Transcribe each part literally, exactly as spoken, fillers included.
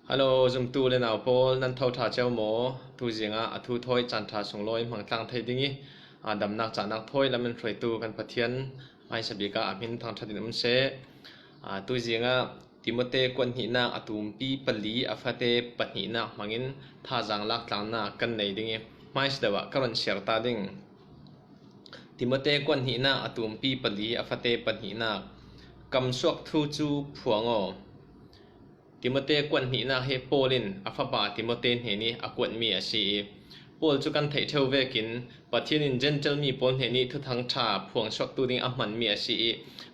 Hello, zumtu le nau pawl, nan tho ṭha ceu maw? Tuzinga a thu thawi caan ṭha sunglawi hmang tlang thei ding i, a damnak cahnak thawi lam in hruaitu kan Pathian hmaisa bik ah a hmin thangṭhat in um seh. A, tuzinga Timote kuat hnihnak a tumpi pali a fate pahnihnak hmangin thazaang lak tlangnak kan nei ding i, hmaisa deuh ah ka run siar ta ding. Timote kuat hnihnak a tumpi pali a fate pahnihnak. Kamsuak thu cu phuang aw. Timote kuat hnihnak hi Paul in a fapa Timote hnen i a kuatmi a si i, Paul cu kan theih ṭheu vekin Pathian in Gentile mi pawl hnen i Thuthang ṭha phuangsuaktu ding a hmanmi a si i,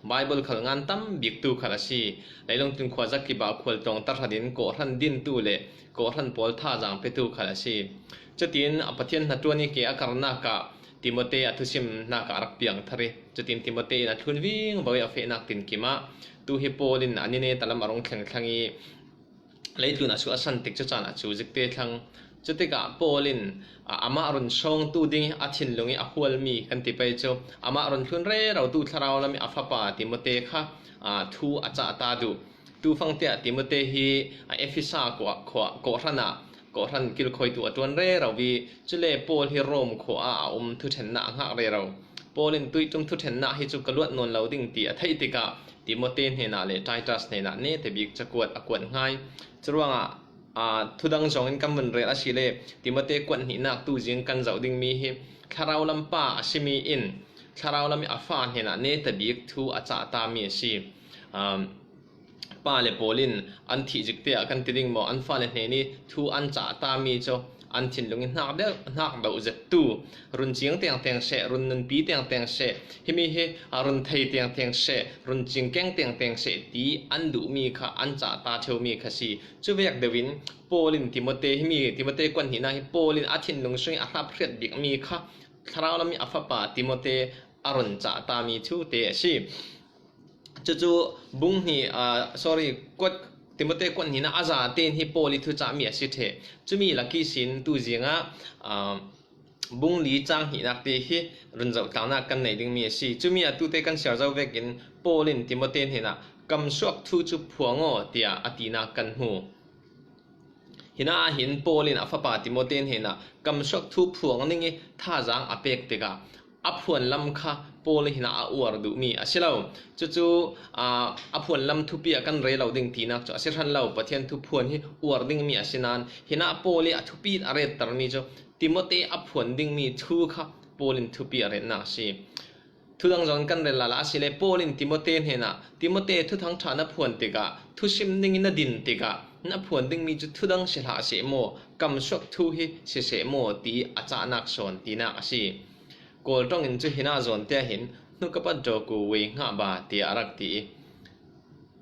Baibal khal ngan tam biktu khal a si. Leilung tlun khuazakip ah khualtlawng tarhat in kawhhran dintu le kawhhran pawl thazaang petu khal a si. Cutin a Pathian hnaṭuan i ke a karnak ah Timote a thusimnak ah a rak piang thar i, cutin Timote in a thlun vingvo i a fehnak tinkim ah tu hi Paul in a ni neta lam a rung thlengthlang i, leitlun a suahsan tik cu caan a cu zikte thlang. Cutikah Paul in, a, amah run sawngtu ding i a thinlung i a hualmi kan ti pei cu, amah run thlun rerotu thlarau lam i a fapa Timote kha, a, thu a cah ta duh. Tufangte ah Timote hi, a, Efesa khua, khua, kawhhran ah, kawhhran kilkhawitu a ṭuan rero i, cule Paul hi Rom khua ah a um thuṭhennak a hngak rero. Paul in tuihṭum thuṭhennak hi cu ka luat nawn lo ding ti a theih tikah Timote hnenah le Titus hnenah nete bik cakuat a kuat hngai. Curuangah, aa, thudang zongin kan vun rel asile Timote kuat hnihnak tuzing kan zoh dingmi hi thlarau lam pa a simi in thlarau lam i a fa hnenah nete bik thu a cah tami a si. Aa, pa le pawl in an thih zikte ah kan ti ding maw, an fale hnen i thu an cah tami cu an thinlung i hnak deuh, hnak doh zettu, run ciang tengteng seh, run nunpi tengteng seh, himi hi a run thei tengteng seh, run cing keng tengteng seh ti an duhmi kha an cah ta ṭheumi kha si. Cu vek deuh in Paul in Timote, himi Timote kuat hnihnak hi Paul in a thinlung sung i a hrap hriat bikmi kha thlarau lam i a fapa Timote a run cah tami thute a si. Cucu bung hnih, aa, sorry, kuat, Timote kuat hnihnak a zate in hi Paul i thucahmi a si ṭheh. Cumi lak ihsin tuzingah, aa, bung li cang hnihnak te hi run zoh tlangnak kan nei dingmi a si. Cumi a tute kan siar zo vekin Paul in Timote hnenah kamsuak thu cu phuang aw tiah a tinak kan hmu. Hinah ah hin Paul in a fapa Timote hnenah kamsuak thu phuang ning i thazaang a pek tikah a phuan lam kha Paul hinah a uar duhmi a si lo. Cucu, aa, a phuan lam thupi ah kan rel lo ding tinak cu a si hran lo. Pathian thu phuan hi uar dingmi a si nain hinah Paul i a thupi a rettermi cu Timote a phuan dingmi thu kha Paul in thupi a retnak a si. Thudang zong kan rel lala asile Paul in Timote hnenah, Timote, thuthang ṭha na phuan tikah, thusim ning in na din tikah, na phuan dingmi cu thudang si hlah seh maw, kamsuak thu hi si seh maw, ti a cahnak sawn tinak a si. Kawl ṭong in cu hinah zawnte ah hin, hnu ka pat dawk u wei hngah ba, tiah a rak ti i,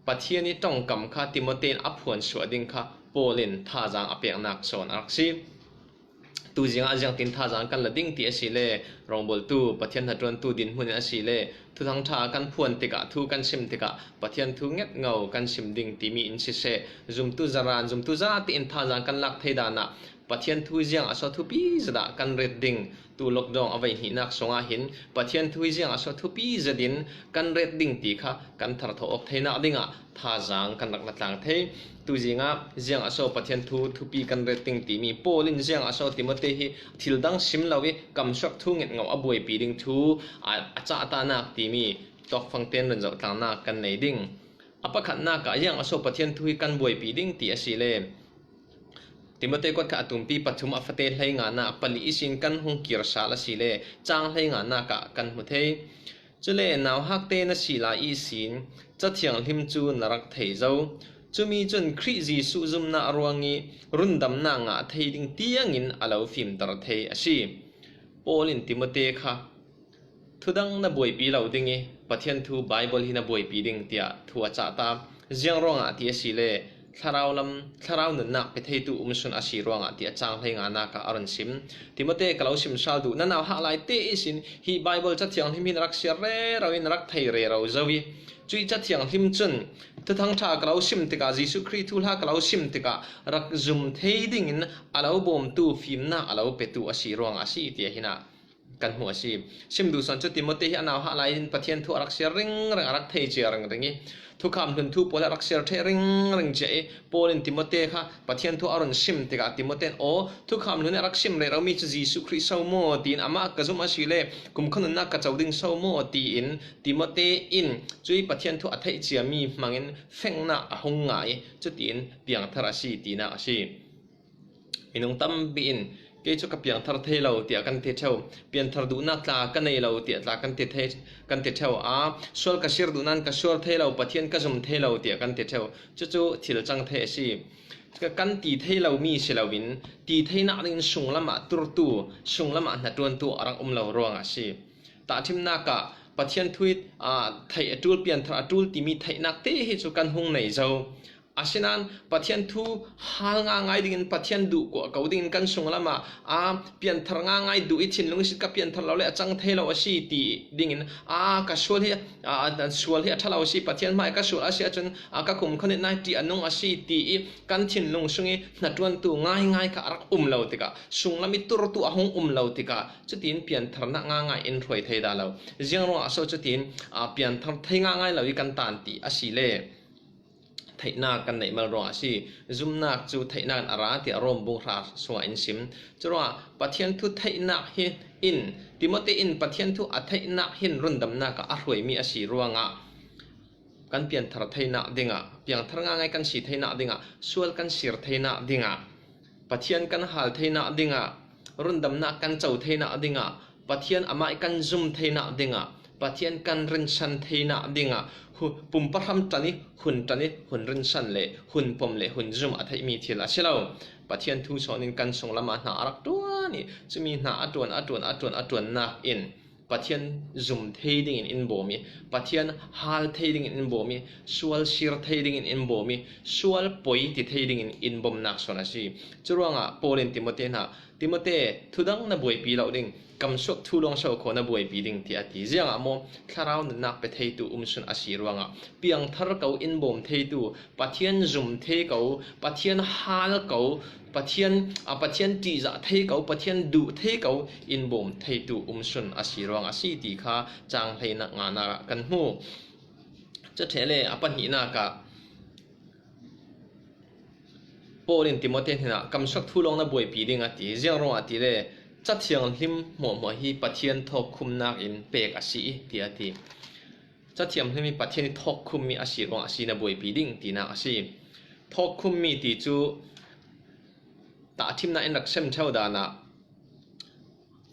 Pathian i ṭongkam kha Timote in a phuan suah ding kha Paul in thazaang a peknak sawn a rak si. Tuzingah ziangtin thazaang kan la ding ti asile, rawngbawltu, Pathian hnaṭuantu dinhmun in asile, thuthang ṭha kan phuan tikah, thu kan sim tikah, Pathian thu ngetngo kan sim ding timi in siseh, zumtu zaran, zumtu zate in thazaang kan lak thei dan ah, Pathian thu ziang a so thupi zet ah kan ret ding. Tu lockdown a vei hnihnak sungah hin Pathian thu hi ziang a so thupi zet in kan ret ding ti kha kan tharthawh awk theinak dingah thazaang kan rak la tlang thei. Tuzingah ziang a so Pathian thu thupi kan ret ding timi Paul in ziang a so Timote hi thil dang sim lo i kamsuak thu ngetngo a buaipi ding thu a, a cahtanak timi tawkfangten run zoh tlangnak kan nei ding. A pakhatnak ah ziang a so Pathian thu hi kan buaipi ding ti asile Timote kuat khat a tumpi pathum a fate hleinganak pali ihsin kan hung kir sal asile cang hleinganak ah kan hmu thei. Cule nauhakte na si lai ihsin Ca Thianghlim cu na rak thei zo. Cumi cun Khrih Jesuh zumhnak ruang i rundamnak ngah thei ding tiangin a lo fimter thei a si. Paul in Timote kha thudang na buaipi lo ding i Pathian thu Baibal hi na buaipi ding tiah thu a cah ta. Ziang ruangah ti asile thlarau lam, thlarau nunnak pe theitu um sun a si ruangah ti a cang hleinganak ah a run sim. Timote ka lo sim sal duh, na nauhak lai te ihsin hi Baibal Ca Thianghlim hi na rak siar rero i na rak thei rero zo i, cuih Ca Thianghlim cun thuthang ṭha ka lo sim tikah, Jesuh Khrih thuhla ka lo sim tikah rak zum thei dingin a lo bawmtu fimnak a lo petu a si ruangah a si tiah hinah kan hmu a si. Sim duhsawn chu Timote hi a nauhak lai-in Pathian thu a rak siar ringring, a rak thei cia ringring i, thukham hlun thu pawl a rak siar thei ringring cia i, Paul in Timote kha Pathian thu a run sim tikah Timote in, "Aw, thukham hlun a rak sim rero mi cu Jesuh Khrih so maw?" tiin, "Amah ka zumh a si le kumkhua nunnak ka co ding so maw?" tiin Timote in cui Pathian thu a theih ciami hmangin fengnak a hung ngah i, cutiin piangthar a si tinak a si. Minung tampi in, "Kei cu ka piangthar thei lo," tiah kan ti ṭheu. "Pianthar duhnak tla ka nei lo," tiah tla kan ti thei, kan ti ṭheu. "A, sual ka siar duh nain ka sual thei lo, Pathian ka zum thei lo," tiah kan ti ṭheu. Cucu thil cang thei a si. Ka, kan ti thei lomi si loin, ti theinak dingin sunglam ah turtu, sunglam ah hnaṭuantu a rak um lo ruangah a si. Tahṭhimnak ah Pathian thu i, aa, theih a ṭul, pianthar a ṭul timi theihnak te hi cu kan hung nei zo. Asinain Pathian thu hal ngaingai dingin, Pathian duh kuah ko dingin kan sunglam ah, aa, pianthar ngaingai duh i thinlung ihsin ka pianthar lo le a cang thei lo a si ti dingin, aa, ka sual hi, aa, sual hi a ṭha lo a si, Pathian hmai ka sual a si ahcun, aa, ka kumkhua nunnak ṭih a nung a si ti i kan thinlung sung i hnaṭuantu ngaingai kha a rak um lo tikah, sunglam i turtu a hung um lo tikah, cutiin piantharnak ngaingai in hruai thei dah lo. Ziang ruangah so cutiin, aa, pianthar thei ngaingai lo i kan tan ti a si le theihnak kan neih mal ruangah a si. Zumnak cu theihnak in a ra, tiah Rom bung hra sungah in sim. Curuangah Pathian thu theihnak hi in, Timote in Pathian thu a theihnak hin rundamnak ah a hruaimi a si ruangah kan pianthar theinak dingah, piangthar ngaingai kan si theinak dingah, sual kan sir theinak dingah, Pathian kan hal theinak dingah, rundamnak kan co theinak dingah, Pathian amah i kan zum theinak dingah, Pathian kan rinsan theinak dingah, hu-, pumpa hram ṭan i, hun ṭan i, hun rinsan le hun pom le hun zum a theihmi thil a si lo. Pathian thu sawn in kan sunglam ah hna a rak ṭuan i, cumi hna a ṭuan, a ṭuan, a ṭuan, a ṭuannak in Pathian zum thei dingin in bawm i, Pathian hal thei dingin in bawm i, sual sir thei dingin in bawm i, sual poi ti thei dingin in bawmnak sawn a si. Curuangah Paul in Timote hna, "Timote, thudang na buaipi lo ding, kamsuak thu lawng so kho na buaipi ding," tiah a ti. Ziangah maw? Thlarau nunnak pe theitu um sun a si ruangah, piangthar ko, in bawm theitu, Pathian zum thei ko, Pathian hal ko, Pathian, a, Pathian ṭihzah thei ko, Pathian duh thei ko, in bawm theitu um sun a si ruang a si ti kha cang hleinak nganak ah kan hmu. Cu ṭheh le a pahnihnak ah Paul in Timote hnenah, "Kamsuak thu lawng na buaipi ding," a ti. Ziang ruangah ti le, Ca Thianghlim hmuahhmuah hi Pathian thawkkhumnak in pek a si i, tiah a ti. Ca Thianghlim hi Pathian i thawkkhummi a si ruang a si, na buaipi ding tinak a si. Thawkkhummi ti cu tahṭhimnak in rak sem ṭheu dan ah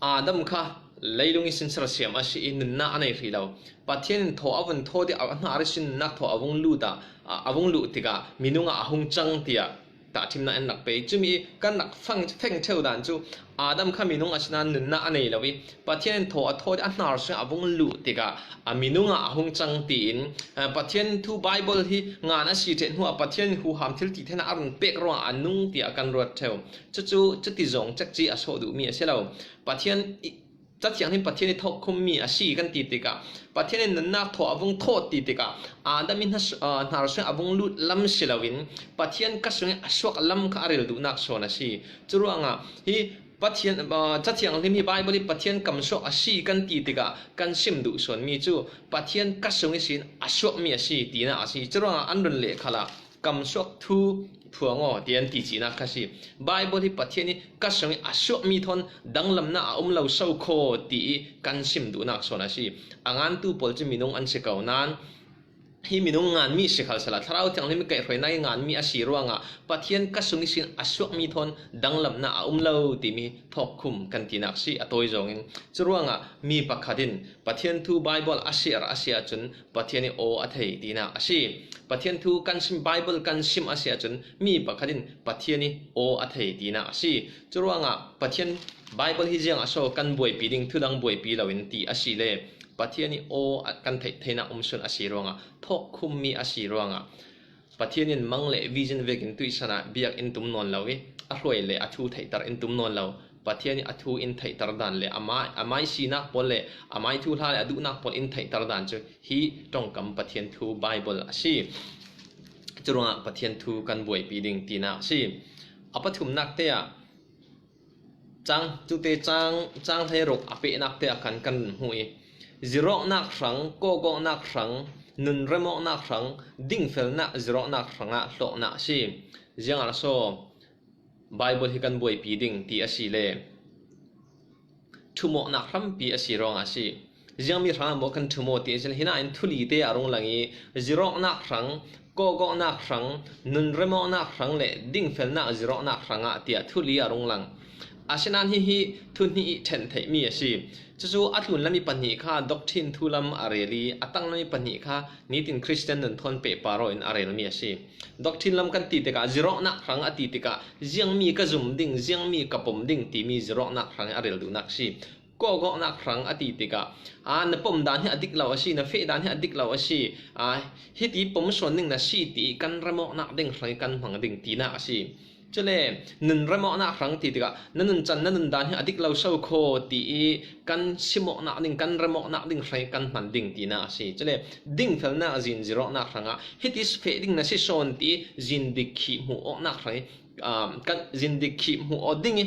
Adam kha leilung ihsin sersiam a si i nunnak a nei hrih lo. Pathian in thaw a vun thaw tikah a hnar ihsin nunnak thaw a vung lut ah, a, a vung luh tikah minung ah a hung cang tiah tahṭhimnak in rak pe. Cumi kan rak fang, feng ṭheu dan cu Adam kha minung a si nain nunnak a nei lo i Pathian in thaw a thaw tikah a hnar sungah a vung luh tikah a minung ah a hung cang tiin, a, Pathian thu Baibal hi ngan a si ṭheh hnuah Pathian in huham thil ti theinak a run pek ruangah a nung tiah kan ruat ṭheu. Cucu cuti zong cekci a sawh duhmi a si lo. Pathian i, Ca Thianghlim Pathian i thawkkhummi a si kan ti tikah, Pathian in nunnak thaw a vung thawt ti tikah, Adam i hna-, aa, hnar sungah a vung lut lam si loin Pathian ka sungih a suak lam kha a ril duhnak sawn a si. Curuangah hi Pathian, aa, Ca Thianghlim hi Baibal i Pathian kamsuak a si kan ti tikah kan sim duh sawnmi cu Pathian ka sung ihsin a suakmi a si tinak a si. Curuangah an run leh khalah kamsuak thu phuang aw, tiah an ti cinak kha si. Baibal hi Pathian i ka sungih a suakmi thawn danglamnak a um lo so kho ti i kan sim duhnak sawn a si. A ngantu pawl cu minung an si ko nain, hi minung nganmi si khal sala, Thlarau Thianghlim i kaihhruainak i nganmi a si ruangah Pathian ka sung ihsin a suakmi thawn danglamnak a um lo timi thawkkhum kan tinak si a tawi zawngin. Curuangah mi pakhat in Pathian thu Baibal a siar a si ahcun Pathian i aw a thei tinak a si. Pathian thu kan sim, Baibal kan sim a si ahcun mi pakhat in Pathian i aw a thei tinak a si. Curuangah Pathian Baibal hi ziang a so kan buaipi ding, thudang buaipi loin ti a si le Pathian i aw a kan theih theinak um sun a si ruangah, thawkkhummi a si ruangah, Pathian in mang le vision vekin tuihsan ah biakinn tum nawn lo i a hruai le a thu theihter in tum nawn lo. Pathian i a thu in theihter dan le amai, amai sinak pawl le amai thuhla le a duhnak pawl in theihter dan cu hi ṭongkam Pathian thu Baibal a si. Curuangah Pathian thu kan buaipi ding tinak a si. A pathumnak te ah Cang, cute cang, cang hleiruk a pehnak te ah khan kan hmu i, zirawknak hrang, kawkawknak hrang, nunremawknak hrang, dingfelnak zirawknak hrangah hlawknak a si. Ziangah so Bible hi kan buaipi ding ti a si le thumawknak hrampi a si ruangah a si. Ziangmi hrangah maw kan thumaw ti a si le, hinain thuli te a rung lang i, zirawknak hrang, kawkawknak hrang, nunremawknak hrang le dingfelnak zirawknak hrangah tiah thuli a rung lang. Asinain hihi thu hnih i ṭhen theihmi a si. Cucu a tlunlam i pahnih kha doctrine thu lam a rel i, a tanglam i pahnih kha nitin Khristian nun thawn pehpar aw in a relmi a si. Doctrine lam kan ti tikah, zirawknak hrang a ti tikah, ziangmi ka zum ding, ziangmi ka pom ding timi zirawknak hrang a rel duhnak a si. Kawkawknak hrang a ti tikah, a, na pom dan hi a dik lo a si, na feh dan hi a dik lo a si, a, hiti pom sawn ding na si ti kan remawknak ding hrang i kan hmang ding tinak a si. Cule nunremawknak hrang ti tikah, na nuncan, na nundan hi a dik lo so khaw ti i kan simawknak ding, kan remawknak ding hrang i kan hman ding tinak a si. Cule dingfelnak zin zirawknak hrangah, hiti feh ding na si sawn ti i zin dik khih hmuh awknak hrang i, um, kan zin dik khih hmuh aw ding i,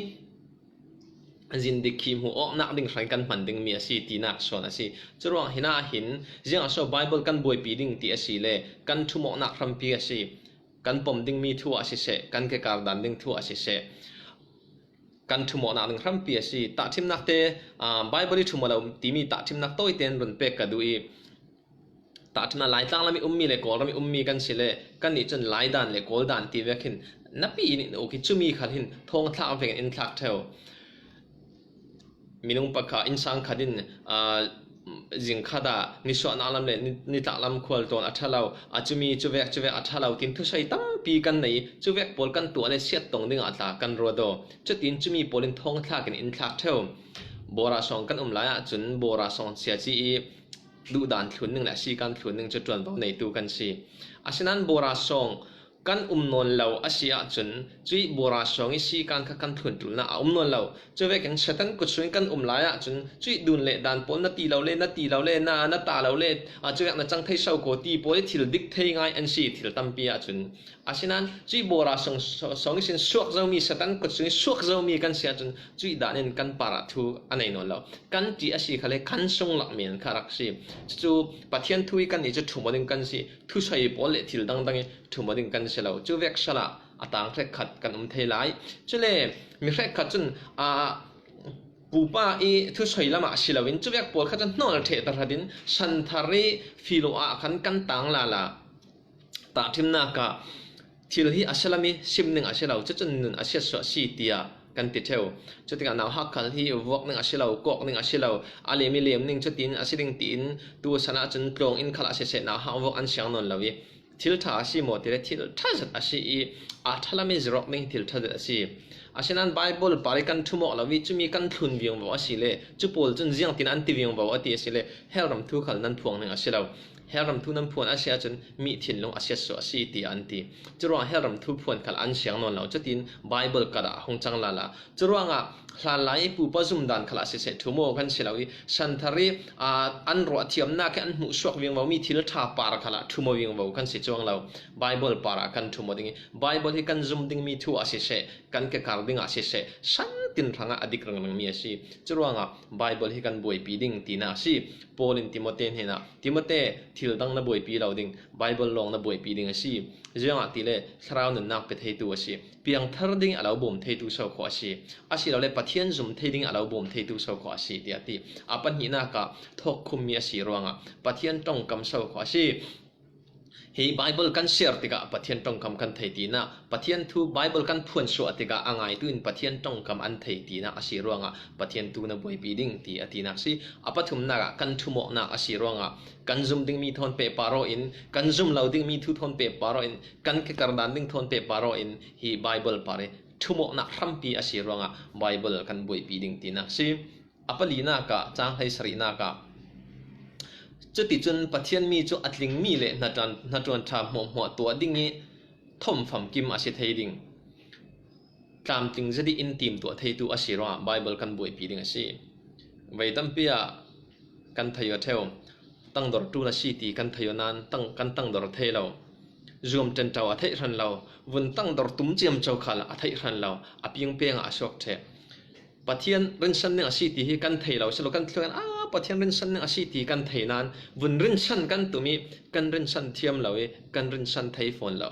zin dik khih hmuh awknak ding hrang i kan hman dingmi a si tinak sawn a si. Curuang hinah hin, ziangah so Bible kan buaipi ding ti a si le, kan thumawknak hrampi a si. Kan pom dingmi thu ah siseh, kan kekar dan ding thu ah siseh, kan thumawknak ding hrampi a si. Tahṭhimnak te, aa, Bible i thum aw lo timi tahṭhimnak tawite in run pek ka duh i, tahṭhimnak Laitlang lam i ummi le Kawlram i ummi kan si le, kannih cun Lai dan le Kawl dan ti vek hin napi in in uk i, cumi khal hin thawngthlak vek in in thlak ṭheu. Minung pakhat, innsang khat in, aa, zing khat ah nisuahnak lam le ni-, nitlak lam khualtlawn a ṭha lo, a cumi cuvek, cuvek a ṭha lo, tin thusai tampi kan nei. Cuvek pawl kan tuah le siattong dingah tla kan ruat aw. Cutin cumi pawl in thawngthlak in in thlak ṭheu. Bora sawng kan um lai ahcun Bora sawng siaci i duhdan thlun ning le a sikan thlun ning cu ṭuanvo neitu kan si. Asinain Bora sawng kan um nawn lo a si ahcun, cuih Bora sawng i sikan kha kan thlun ṭulnak a um nawn lo. Cuvekin Satan kut sungin kan um lai ahcun, cuih dun le dan pawl na ti lo le, na ti lo le, na, na ta lo le, aa, cuvek na cang thei so ko ti pawl i thil dik thei ngai an si, thil tampi ahcun. Asinain cuih Bora sawng, sawng ihsin suak zomi, Satan kut sungin suak zomi kan si ahcun, cuih dan in kan parah thu a nei nawn lo. Kan ṭih a si kha le kan sung lak men kha rak si. Cucu Pathian thu i kannih cu ṭhum aw ding kan si. Thusai pawl le thil dangdang i ṭhum aw ding kan si lo. Cuvek salah a tang hrekkhat kan um thei lai. Cule mi hrekkhat cun, aa, pupa i thusai lamah si loin cuvek pawl kha cun hnawl ṭheh tahratin santhar i filo ah khan kan tang lala. Tahṭhimnak ah thil hi a si lam i sim ning a si lo, cucun nun a siatsuah si tiah kan ti ṭheu. Cutikah nauhak khal hi vuak ning a si lo, kawk ning a si lo, a lem i lem ning cutin a si ding tiin tu san ahcun tlawng in khal a siseh nauhak vuak an siang nawn lo i, thil ṭha a si maw ti le, thil ṭha zet a si i, a ṭha lam i zirawk ning hi thil ṭha zet a si. Asinain Bible par i kan ṭhum aw lo i, cumi kan thlun viangvo a si le, cu pawl cun ziangtin an ti viangvo a ti a si le, hell ram thu khal nan phuang ning a si lo. Hell ram thu nan phuan a si ahcun mi thinlung a siatsuah a si ti an ti. Curuangah hell ram thu phuan khal an siang nawn lo. Cutin Bible kar ah a hung cang lala. Curuangah hlanlai i pupa zumdan khal ah siseh ṭhum aw kan si lo i, santhar i, aa, an ruahthiamnak i an hmuhsuak viangvo mi thil ṭha par khal ah ṭhum aw viangvo kan si cuang lo. Bible par ah kan ṭhum aw ding i, Bible hi kan zum dingmi thu ah siseh, kan kekar dingah siseh, santin hrangah a dik ringringmi a si. Curuangah Bible hi kan buaipi ding tinak a si. Paul in Timote hnenah, Timote, thil dang na buaipi lo ding, Bible lawng na buaipi ding a si. Ziangahtile thlarau nunnak pe theitu a si. Piangthar ding a lo bawm theitu so khawh a si. Asilole Pathian zum thei ding a lo bawm theitu so khawh a si, tiah ti. A pahnihnak ah thawkkhummi a si ruangah Pathian ṭongkam so khawh a si. Hi Bible kan siar tikah Pathian ṭongkam kan thei tinak, Pathian thu Bible kan phuansuah tikah a ngaitu in Pathian ṭongkam an thei tinak a si ruangah Pathian thu na buaipi ding ti a tinak si. A pathumnak ah kan ṭhumawknak a si ruangah kan zum dingmi thawn pehpar aw in, kan zum lo dingmi thu thawn pehpar aw in, kan kekar dan ding thawn pehpar aw in, hi Bible par i ṭhumawknak hrampi a si ruangah Bible kan buaipi ding tinak si. A palinak ah, cang hleisarihnak ah, cuticun Pathian mi cu a tlingmi le hnaṭuan, hnaṭuan ṭha hmuahhmuah tuah ding i thawm famkim a si thei ding, tlamtling zet i in timtuah theitu a si ruangah Bible kan buaipi ding a si. Vei tampi ah kan thei aw ṭheu. Tangdor ṭul a si ti kan thei aw nain tang, kan tangdor thei lo. Zuam ṭenṭo a theih hran lo. Vun tangdor tum ciamco khal a theih hran lo. A pingpeng ah a suak ṭheh. Pathian rinsan ding a si ti hi kan thei lo si lo, kan thluakin a Pathian rinsan ding a si ti kan thei nan vun rinsan kan tum i kan rinsan thiam lo i kan rinsan thei fawn lo.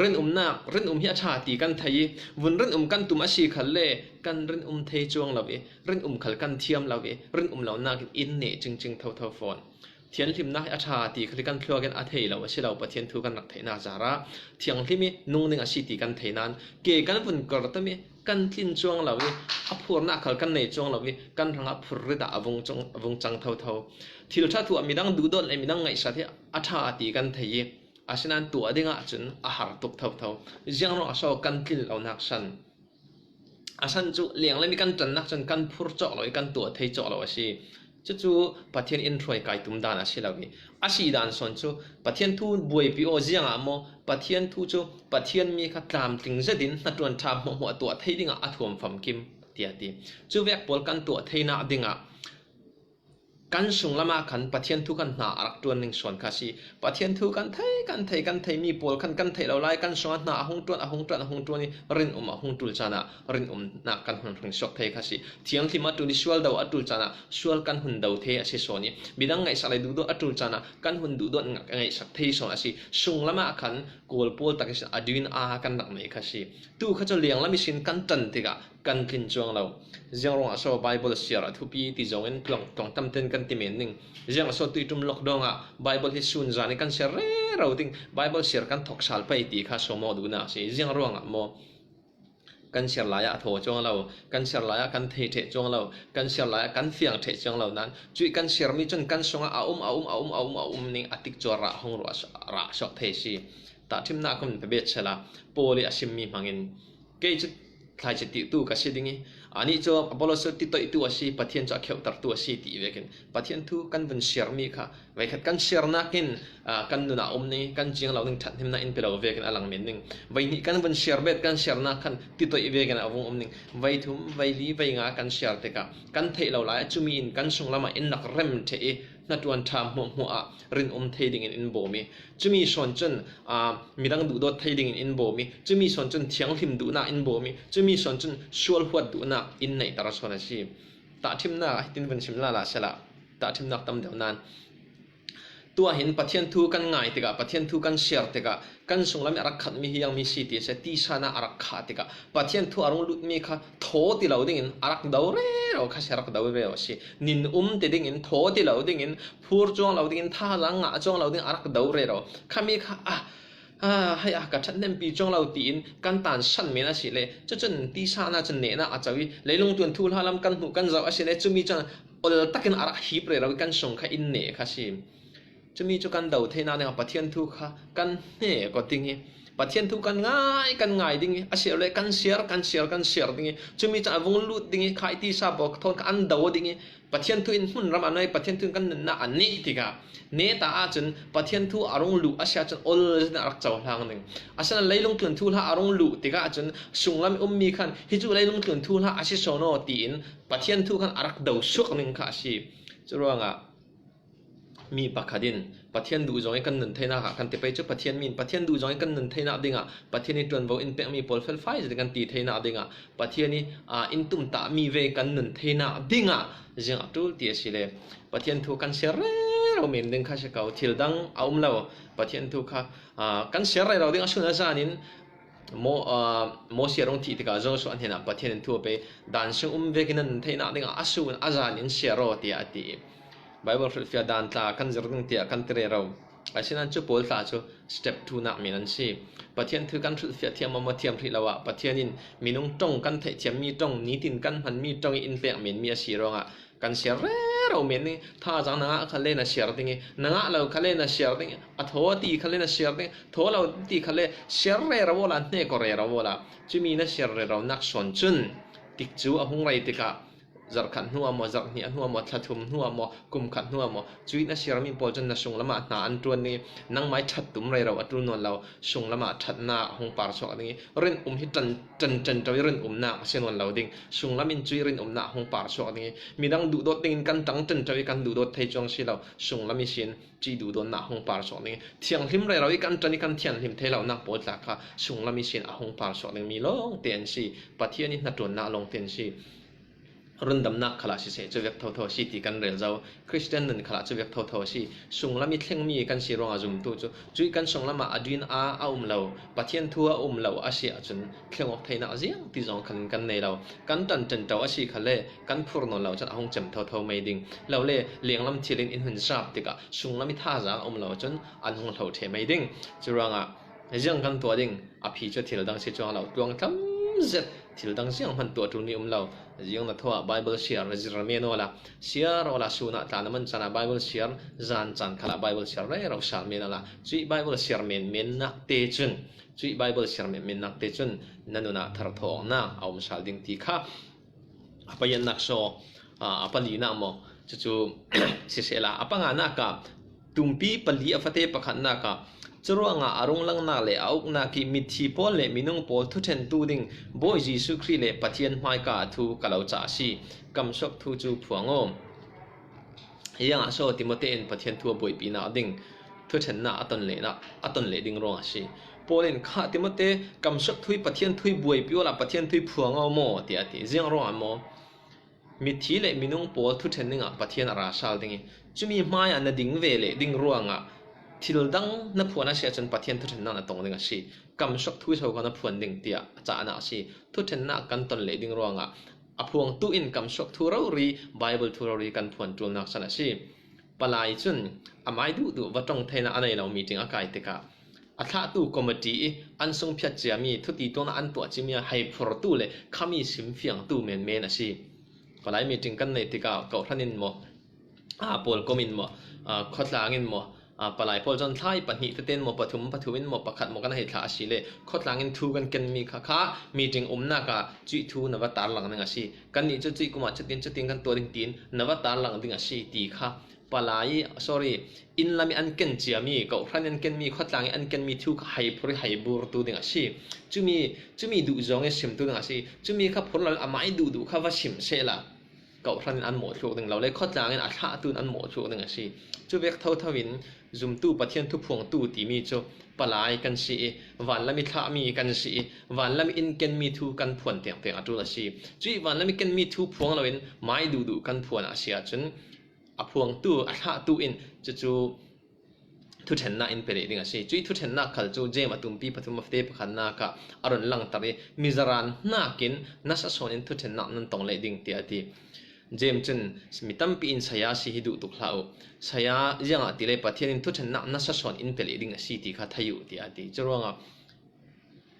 Rinumnak, rinum hi a ṭha ti kan thei i vun rinum kan tum a si khal le kan rinum thei cuang lo i rinum khal kan thiam lo i rinum lo nakin in neh cingcing thotho fawn. Thianhlimnak hi a ṭha ti khal hi kan thluakin a thei lo a si lo, Pathian thu kan rak theihnak zarah thianghlim i nung ding a si ti kan thei nan ke kan vun kor tum i kan tlin cuang lo i a phurnak khal kan nei cuang lo i kan hrangah phurrit ah a vung cang, a vung cang thotho. Thil ṭha thu ah midang duhdawt le midang ngaihsat hi a ṭha ti kan thei i asinan tuah dingah cun a har tuk thotho. Ziang ruangah so kan tlin lonak san a san cu lenglam i kan ṭannak cun kan phur cawk lo i kan tuah thei cawk lo a si. Cucu Pathian in hruai kai tum dan a si lo i a si dan sawn cu Pathian thu buaipi aw ziangah maw Pathian thu cu Pathian mi kha tlamtling zetin hnaṭuan ṭha hmuahhmuah tuah thei dingah a thuam famkim tiah ti. Cu vek pawl kan tuah theinak dingah kan sunglam ah khan Pathian thu kan hna a rak ṭuan ning sawn kha si. Pathian thu kan thei, kan thei, kan thei mi pawl khan kan theih lo lai kan sungah hna a hung ṭuan, a hung ṭuan, a hung ṭuan i rinum a hung ṭul caan ah rinumnak kan hun hring suak thei kha si. Thianghlim a ṭul i sual do a ṭul caan ah sual kan hun do thei a si sawn i midang ngaihsak le duhdawt a ṭul caan ah kan hun duhdawt ngak a ngaihsak thei sawn a si. Sunglam ah khan kawl pawl tak ihsin a duin a kan rak nei kha si. Tu kha cu lenglam ihsin kan ṭan tikah kan tlin cuang lo. Ziang ruangah so Bible siar a thupi ti zongin tluang, tluang tam ten kan ti men ning. Ziang a so tuiṭum lockdown ah Bible hi sun zan i kan siar rero ding, Bible siar kan thawksal pei ti kha sawmawk duhnak a si. Ziang ruangah maw kan siar lai ah a thaw cuang lo, kan siar lai ah kan thei ṭheh cuang lo, kan siar lai ah kan fiang ṭheh cuang lo nan cuih kan siarmi cun kan sungah a um, a um, a um, a um, a um ning a tikcu ah rah hung ruah, rah suak thei si. Tahṭhimnak kan pe bet sela Paul i a simmi hmangin kei cu thlaici tirtu ka si ding i, anih cu Apollos cu titoihtu a si, Pathian cu a kheuhtertu a si ti vekin Pathian thu kan vun siarmi kha veikhat kan siarnak in, aa, kan nun ah um ning i kan ciang lo ning ṭhathnemnak in pe lo vekin a lang men ning. Veihnih kan vun siar bet kan siarnak khan titoih vekin a vung um ning. Veithum, veili, veinga kan siar tikah kan theih lo lai ah cumi in kan sunglam ah in rak rem ṭheh i hnaṭuan ṭha hmuahhmuah ah rinum thei dingin in bawm i, cumi sawn cun, aa, midang duhdawt thei dingin in bawm i, cumi sawn cun thianghlim duhnak in bawm i, cumi sawn cun sualhuat duhnak in neihter sawn a si. Tahṭhimnak hitin vun sim lala sela, tahṭhimnak tam deuh nan. Tuah hin Pathian thu kan ngai tikah, Pathian thu kan siar tikah, kan sunglam i a rak khatmi hi ziangmi si ti a si, tisa in a rak khah tikah, Pathian thu a rung lutmi kha thaw ti lo dingin a rak do rero kha si, a rak do rero a si. Nin um ti dingin, thaw ti lo dingin, phur cuang lo dingin, thazaang ngah cuang lo dingin a rak do rero. Khami kha, ah, ah, hei, ah, ka ṭhathnempi cuang lo tiin kan tan san men a si le. Cucun tisa in cun nehnak a co i, leilung tlun thuhla lam kan hmuh kan zoh a si le, cumi cun ol takin a rak hip rero i kan sung kha in neh kha si. Cumi cu kan do theinak dingah Pathian thu kha kan hne ko ding i, Pathian thu kan ngai, kan ngai ding i, a si le kan siar, kan siar, kan siar ding i, cumi cun a vung lut ding i, khai tisa pawl thawn kha an do ding i, Pathian thu in hmunram a nuai, Pathian thu in kan nunnak a neh tikah, neta ahcun Pathian thu a rung luh a si ahcun ol zin a rak cohlang ding. Asinain leilung tlun thuhla a rung luh tikah cun sunglam i ummi khan hi cu leilung tlun thuhla a si sawn aw tiin Pathian thu khan a rak do suak ning kha a si. Curuangah mi pakhat in Pathian duh zong i kan nun theinak ah kan ti pei cu Pathian mi in Pathian duh zong i kan nun theinak dingah Pathian i ṭuanvo in pekmi pawl felfai zet kan ti theinak dingah Pathian i, aa, in tumtahmi ve kan nun theinak dingah ziang a ṭul ti a si le Pathian thu kan siar rero men ding kha si ko, thil dang a um lo. Pathian thu kha, aa, kan siar rero ding a sun a zan in Mo-, aa, Mosi a rung thih tikah Joshua hnenah Pathian in thu a pe, dan sung um vekin nan theinak dingah a sun a zan in siar aw, tiah a ti. Bible hrilhfiah dan tla kan zir ding tiah kan ti rero. Asinain cu pawl tla cu step two nak men an si. Pathian thu kan hrilhfiah thiam maw thiam hrih lo ah Pathian in minung ṭong kan theihthiammi ṭong, nitin kan hmanmi ṭong i in tlek menmi a si ruangah kan siar rero men i, thazaang na ngah kha le na siar ding i, na ngah lo kha le na siar ding i, a thaw ti kha le na siar ding i, thaw lo ti kha le siar rero awla, hne ko rero awla, cumi na siar reronak sawn cun tikcu a hung rei tikah zarh khat hnu ah maw, zarh hnih a hnu ah maw, thla thum hnu ah maw, kum khat hnu ah maw, cuih na siarmi pawl cun na sunglam ah hna an ṭuan i, nangmah i ṭhat tum rero a ṭul nawn lo, sunglam ah ṭhatnak a hung par chuak ding i, rinum hi ṭan, ṭan, ṭanṭo i rinumnak a si nawn lo ding, sunglam in cuih rinumnak a hung par chuak ding i, midang duhdawt dingin kan ṭang ṭanṭo i kan duhdawt thei cuang si lo, sunglam ihsin cuih duhdawtnak a hung par chuak ding i, thianghlim rero i kan ṭan i kan thianhlim thei lonak pawl tla kha sunglam ihsin a hung par chuak dingmi lawngte an si, Pathian i hnaṭuannak lawngte an si. rundamnak khalah siseh, cuvek thotho a si ti kan rel zo. Khristian nun khalah cuvek thotho a si. Sunglam i thlengmi kan si ruangah zumtu cu, cuih kan sunglamah a din a, a um lo, Pathian thu a um lo a si ahcun thleng awk theinak ziang ti zong khalin kan nei lo. Kan ṭanṭanṭo a si khalle kan phur nawn lo cun a hung cem thotho mei ding. Lole, lenglam thil in in hun zap tikah sunglam i thazaang a um lo cun an hung hlo ṭhe mei ding. Curuangah ziang kan tuah ding? A phi cu thil dang si cuang lo, tluang tlam zet, thil dang ziang hman tuah ṭulmi um lo. Ziang na thawh ah Bible siar zir men awla, siar awla, sun ah tla na man caan ah Bible siar, zan caan khalah Bible siar rero sal men awla, cuih Bible siar men mennak te cun, cuih Bible siar men mennak te cun na nun ah tharthawknak a um sal ding ti kha a pariatnak saw, aa, a palinak maw? Cucu sisehla, a panganak ah tumpi pali a fate pakhatnak ah, curuangah a runglangnak le a uknak i mithi pawl le minung pawl thuṭhentu ding Bawi Jesuh Khrih le Pathian hmaika thu ka lo cah a si. Kamsuak thu cu phuang aw. Ziangah so Timote in Pathian thu a buaipinak ding thuṭhennak a ton lehnak, a ton leh ding ruangah a si. Paul in kha Timote, kamsuak thu i Pathian thu i buaipi awla Pathian thu i phuang aw maw, tiah a ti. Ziang ruangah maw? Mithi le minung pawl thuṭhen dingah Pathian a ra sal ding i, cumi hmaiah na ding ve leh ding ruangah thil dang na phuan a si ahcun Pathian thuṭhennak na tong ding a si. Kamsuak thu i so kha na phuan ding tiah a cahnak a si. Thuṭhennak kan ton leh ding ruangah a phuangtu in kamsuak thu rori, Bible thu rori kan phuan ṭulnak san a si. Palai cun amai duhduh va ṭong theinak a nei lo meeting a kai tikah a thlahtu committee i an sungphiat ciami thuti tuan an tuah cimi a hei phurtu le khami simfiangtu menmen a si. Palai meeting kan neih tikah kawhhran in maw, aa, pawlkom in maw, aa, khawtlang in maw, aa, palai pawl cun thlai pahnih tete in maw, pathum pathum in maw, pakhat maw kan hei thlah a si le, khawtlang in thu kan kenmi kha, kha meeting umnak ah cuih thu na va tarlang ding a si. Kannih cu cuih kum ah cutin cutin kan tuah ding tiin na va tarlang ding a si ti kha palai, sorry, inn lam i an ken ciami, kawhhran i an kenmi, khawtlang i an kenmi thu kha hei phur i hei burtu ding a si. Cumi, cumi duh zong i simtu ding a si. Cumi kha phur lo, amai duhduh kha va sim sehla, kawhhran in an mawhthluk ding lo le, khawtlang in a thlahtu in an mawhthluk ding a si. Cuvek thotho in zumtu, Pathian thu phuangtu timi cu palai kan si i, vanlam i thlahmi kan si i, vanlam i in kenmi thu kan phuan tengteng a ṭul a si. Cuih vanlam i kenmi thu phuang loin mai duhduh kan phuan a si ahcun, a phuangtu, a thlahtu in cucu thuṭhennak in pe leh ding a si. Cuih thuṭhennak khal cu Jeim a tumpi pathum a fate pakhatnak ah a run langter i, mizaran hnakin nasa sawn in thuṭhennak nan tong leh ding, tiah a ti. Jeim cun, mi tampi in saya si hi duh tuk hlah uh. Saya ziangahtile Pathian in thuṭhennak nasa sawn in pe leh ding a si ti kha thei uh, tiah a ti. Curuangah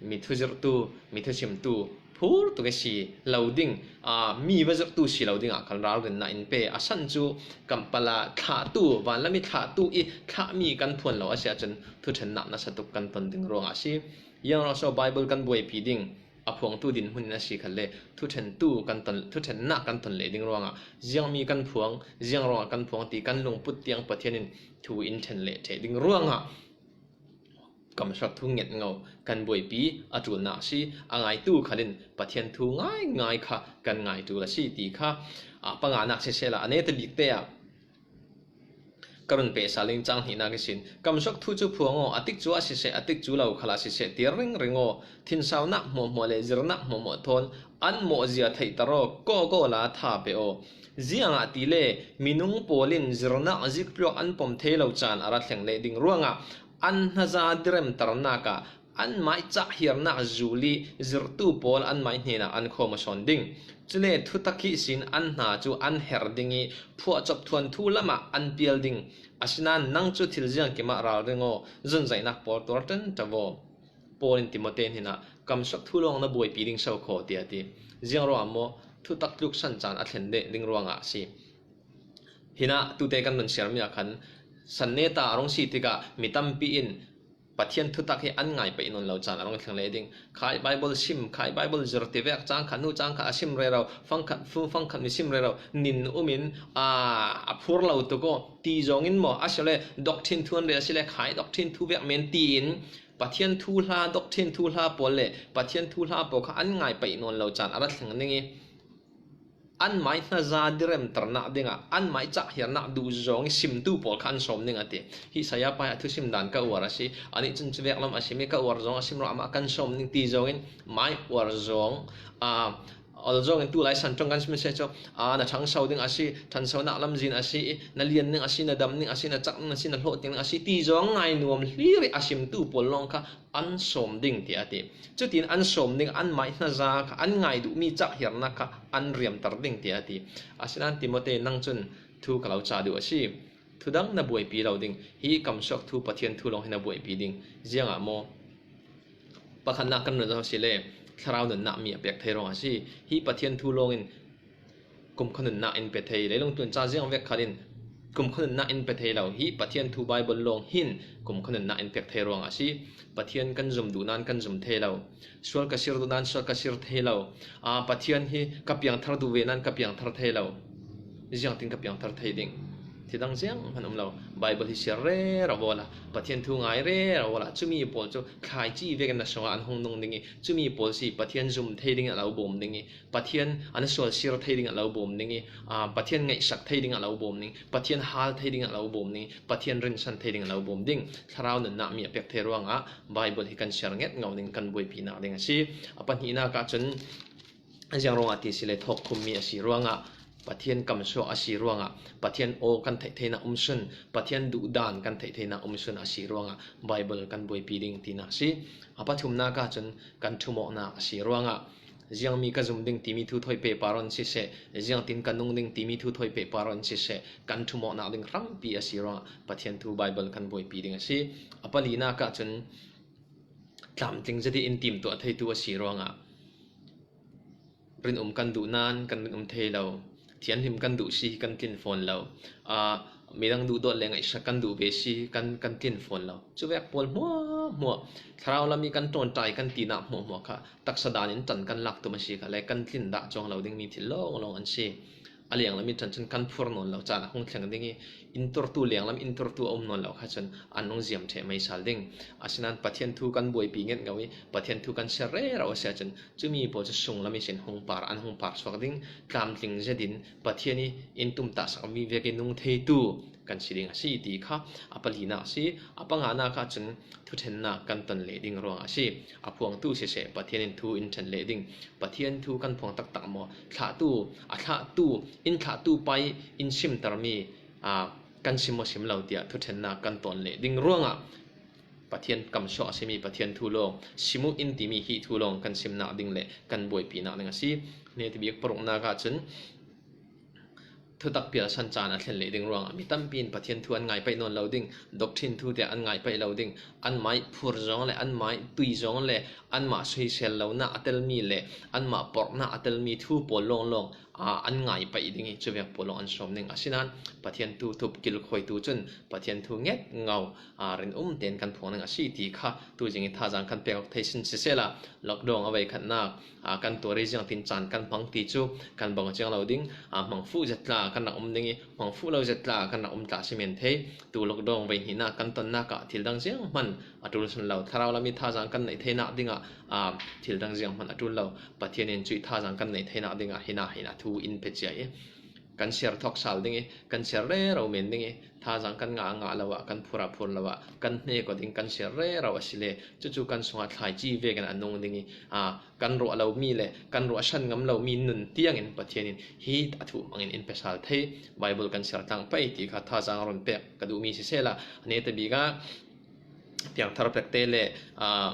mi thuzirhtu, mi thusimtu phur tuk i si lo ding, aa, mi va zirhtu si lo dingah kan ralrinnak in pe. A san cu kan pala thlahtu, vanlam i thlahtu i thlahmi kan phuan lo a si ahcun thuṭhennak nasa tuk kan ton ding ruangah a si. Ziangruangah so Bible kan buaipi ding a phuangtu dinhmun in a si khalle, thuṭhentu kan ton, thuṭhennak kan ton leh ding ruangah ziangmi kan phuang, ziang ruangah kan phuang ti kan lungput tiang Pathian in thu in ṭhen leh ṭheh ding ruangah kamsuak thu ngetngo kan buaipi a ṭulnak a si. A ngaitu khalin Pathian thu ngaingai kha kan ngaitu a si ti kha, aa, panganak sisehla, a neta bikte ah ka run pehsal in cang hnihnak ihsin, kamsuak thu cu phuang aw, a tikcu ah siseh, a tikcu lo khalah siseh, tir ringring aw, thinsaunak hmuahhmuah le zirnak hmuahhmuah thawn an mawhzia theihter aw, kawkaw la tha pe aw. Ziangahtile minung pawl in zirnak zikpluak an pom thei lo caan a ra thleng leh ding ruangah an hnaza diremternak ah an maicah hiarnak zul i zirhtu pawl an mai hnenah an khawm aw sawn ding. Cule thutak ihsin an hna cu an her ding i phuahcop thuanthu lamah an pial ding. Asinain nang cu thil ziangkim ah ralring aw, zunzaihnak pawl tuar ṭanṭo aw. Paul in Timote hnenah kamsuak thu lawng na buaipi ding so khaw, tiah a ti. Ziangruangah maw? Thutak tluk san caan a thlen deh ding ruangah a si. Hinah tute kan run siarmi ah khan san neta a rung si tikah mi tampi in Pathian thutak hi an ngai paih nawn lo caan a rung thleng leh ding. Khai Bible sim, khai Bible zir tivek, cang khat hnu cang khat a sim rero, fangkhat hnu fangkhat mi sim rero, nin um in, aa, a phur lo tuk aw, ti zongin maw? A si le doctrine thu an rel a si le khai doctrine thu vek men tiin Pathian thuhla, doctrine thuhla pawl le Pathian thuhla pawl kha an ngai paih nawn lo caan a ra thleng ning i, an mai hnaza diremternak dingah an mai cah hiarnak duh zong i simtu pawl kha an sawm ning a ti. Hi saya pa hi a thusim dan ka uar a si. Anih cun cuvek lam a sim i ka uar zong a sim ruah amah kan sawm ning ti zongin mai uar zong, aa, Ol zawngin tulai san ṭawng kan sim se chu, a, na ṭhangso ding a si, ṭhansonak lamzin a si, na lian ding a si, na dam ding a si, na cak ding a si, na hlawhtling ding a si ti zawng ngai nuam hlir i a simtu pawl lawng kha an sawm ding, tiah a ti. Cutin an sawm ding, anmah i hnaza kha, an ngai duhmi cak hiarnak kha an riamter ding, tiah a ti. Asinain Timote, nang cun thu ka lo ca duh a si. Thudang na buaipi lo ding. Hi kamsuak thu, Pathian thu lawng hi na buaipi ding. Ziangah maw? Pakhatnak kan run zo si le, thlarau nunnak mi a pek thei ruang a si. Hi Pathian thu lawngin kumkhua nunnak in pe thei. Leilung tun ca ziang vek khalin kumkhua nunnak in pe thei lo. Hi Pathian thu Bible lawng hin kumkhua nunnak in pek thei ruang a si. Pathian kan zum duh nan kan zum thei lo. Sual ka sir duh nan sual ka sir thei lo. A, Pathian hi ka piangthar duh ve nan ka piangthar thei lo. Ziangtin ka piangthar thei ding? Thidang ziang hman um lo. Bible hi siar rero awla, Pathian thu ngai rero awla, cumi pawl cu thlaici vekin na sungah an hung nung ding i, cumi pawl si Pathian zum thei dingin a lo bawm ding i, Pathian an sual sir thei dingin a lo bawm ding i, aa, Pathian ngaihsak thei dingin a lo bawm ding, Pathian hal thei dingin a lo bawm ding, Pathian rinsan thei dingin a lo bawm ding. Thlarau nunnak mi a pek thei ruangah Bible hi kan siar nget ngau ding, kan buaipinak ding a si. A pahnihnak ahcun, ziang ruangah ti si le, thawkkhummi a si ruangah, Pathian kamsuak a si ruangah, Pathian aw kan theih theinak um sun, Pathian duhdan kan theih theinak um sun a si ruangah Bible kan buaipi ding tinak a si. A pathumnak ahcun kan ṭhumawknak a si ruangah, ziangmi ka zum ding timi thu thawi pehpar in siseh, ziangtin ka nung ding timi thu thawi pehpar in siseh, kan ṭhumawknak ding hrampi a si ruangah Pathian thu Bible kan buaipi ding a si. A palinak ahcun tlamtling zet i in timtuah theitu a si ruangah, rinum kan duh nan kan rinum thei lo. Thianhlim kan duh si hi kan tlin fawn lo. Aa, midang duhdawt le ngaihsak kan duh ve si hi kan, kan tlin fawn lo. Cuvek pawl hmuahhmuah, thlarau lam i kan ṭawnṭai kan tinak hmuahhmuah kha taksa dan in ṭan kan lak tum a si kha le, kan tlin dah cuang lo dingmi thil lawnglawng an si. A lianglam i ṭan cun kan phur nawn lo caan a hung thleng ding i, in turtu, lianglam in turtu a um nawn lo kha cun an hung ziam ṭheh mai sal ding. Asinain Pathian thu kan buaipi nget ngau i, Pathian thu kan siar rero a si ahcun, cumi pawl cu sunglam ihsin hung par, an hung par suak ding. Tlamtling zetin Pathian i in tumtahsak mi vek i nung theitu kan si ding a si ti kha a palinak a si. A panganak ahcun thuṭhennak kan ton leh ding ruang a si. A phuangtu siseh, Pathian in thu in ṭhen leh ding. Pathian thu kan phuang taktak maw? Thlahtu, a thlahtu, in thlahtu pai in simtermi, aa, kan sim maw sim lo tiah thuṭhennak kan ton leh ding ruangah Pathian kamsuak a simi Pathian thu lawng, sim uh in timi hi thu lawng kan simnak ding le kan buaipinak ding a si. Hnetabik paruknak ahcun thutak pialsan caan a thlen leh ding ruangah mi tampi in Pathian thu an ngai paih nawn lo ding, doctrine thu tiah an ngai paih lo ding, anmah ih phur zong le anmah ih tui zong le anmah soisel lonak a telmi le anmah porhnak a telmi thu pawl lawnglawng, aa, an ngai paih ding i, cuvek pawl lawng an sawm ding. Asinain Pathian thu thup kilkhawitu cun Pathian thu nget ngau, aa, rinum tein kan phuang ding a si ti kha tuzing i thazaang kan pek awk thei sin sisehla, lockdown a voikhatnak, aa, kan tuar i ziangtin caan kan hmang ti cu kan bang ciang lo ding. Aa, hmangfuh zet tla kan rak um ding i, hmangfuh lo zet tla kan rak um tla si men thei. Tu lockdown voihnihnak kan tonnak ah thil dang zianghman a ṭul sun lo. Thlarau lam i thazaang kan neih theinak dingah, aa, thil dang zianghman a ṭul lo. Pathian in cuih thazaang kan neih theinak dingah hinah hinah thu in pe cia i, kan siar thawk sal ding i, kan siar rero men ding i, thazaang kan ngah ngah lo ah, kan phur a phur lo ah, kan hnek aw ding kan siar rero a si le, cucu kan sungah thlaici vekin a nung ding i, aa, kan ruah lomi le kan ruah san ngam lomi nun tiangin Pathian in hi a thu hmangin in pe sal thei. Bible kan siar tlang pei ti kha thazaang run pek ka duhmi sisehla, a hnetabik ah piangthar pekte le, aa,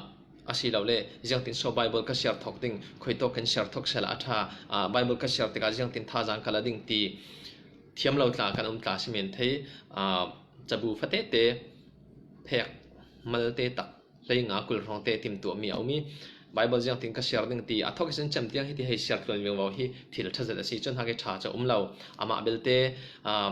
asilole ziangtin so Bible ka siar thawk ding, khuitawk kan siar thawk sehla a ṭha, aa, Bible ka siar tikah ziangtin thazaang ka la ding ti thiam lo tla kan um tla si men thei. Aa, cabu fatete, phek malte tak hleinga kul hrawngte timtuahmi a um i, Bible ziangtin ka siar ding ti a thawk ihsin cem tiang hiti hei siar tluan viangvo hi thil ṭha zet a si. Cun hak i ṭha cu a um lo. Amah belte, aa,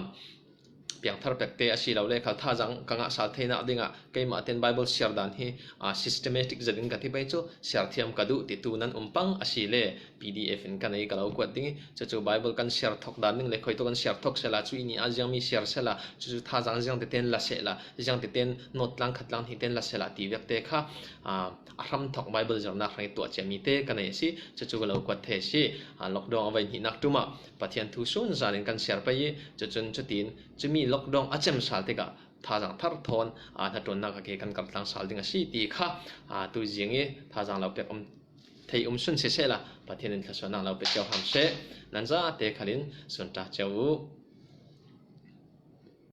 piangthar pekte asilole khal thazaang ka ngah sal theinak dingah keimah tein Bible siar dan hi, aa, systematic zetin ka ti pei cu siar thiam ka duh titu nan um pang a si le, P D F in ka nei ka lo kuat ding i, cucu Bible kan siar thawk dan ding le khuitawk kan siar thawk sehla, cu i ni ah ziangmi siar sehla, cucu thazaang ziang tete in la sehla, ziang tete in note tlang khat tlang hnih te in la sehla ti vekte kha, aa, a hram thawk Bible zirnak hrang i tuah ciami te ka nei a si. Cucu ka lo kuat thei a si. Aa, lockdown a voihnihnak ṭum ah Pathian thu sun zan in kan siar pei i, cucun cutin cumi lockdown a cem sal tikah thazaang thar thawn, aa, hnaṭuannak a ke kan karh tlang sal ding a si ti kha, aa, tuzing i thazaang lo pek um thei um sun siseh la, Pathian in thluasuah nang lo pe cio ham seh. Nan zate khalin sun ta cio uh.